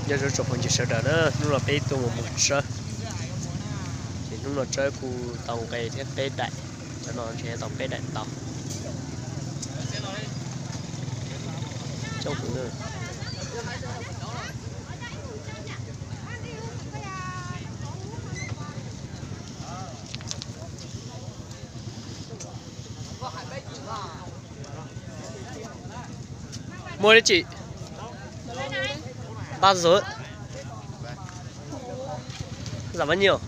Nyob zoo tsoom phooj ywg sawv daws na, hnub no peb tuaj mus muag tsawb. Ces hnub no tsawb kuj tau nqe thiab peb daim, tsawb no ntshe tau peb daim tau. Coob heev na. Mua li tsi? Ba zuv. Giảm bao nhiêu?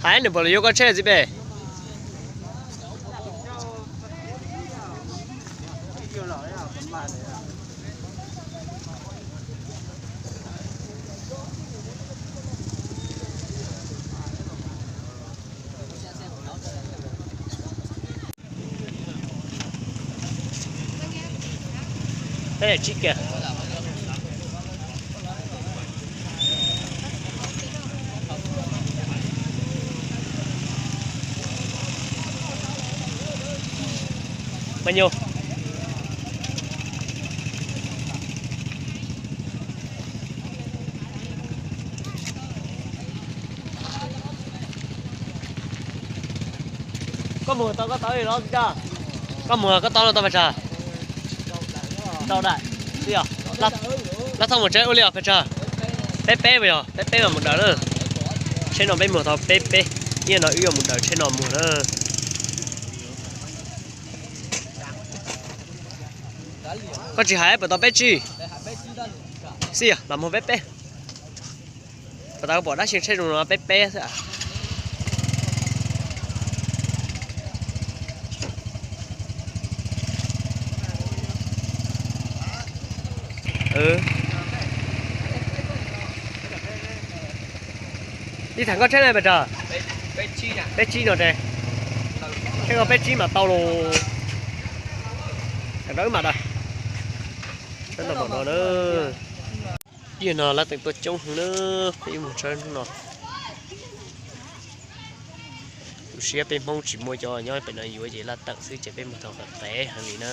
Hais nws puas los yuav koj tsheb txiv pem. Peb daim tsib kiag. Bao nhiêu? Koj muag tau koj tau li los tsis tau? Koj muag koj tau no tau pes tsawg? Rau daim xwb yog? Lab thauj mus tsheb ua li os pes tsawg? Peb peb mas yog peb peb mas mus daws na. Tsheb no peb muag tau peb peb, ib no wb yuav mus daws tsheb no muag na. Koj tsis hais puas tau peb tsib? Xij, los muag peb peb. Puas tau pom dab tsi tsheb zoo no peb peb xwb. Ib thaum koj tsheb na pes tsawg? Peb tsib no es. Tsheb koj peb tsib mas tau los. Sawv daws wb mam daws. Peb no mam no na. Ib no lab teem tuaj coob heev na, peb ib mus tshawb hnub no. Tu siab peb Hmoob tsis muaj cov nyob pem no yuav ces lab teem xwb ces peb mus tau qev qev heev li na.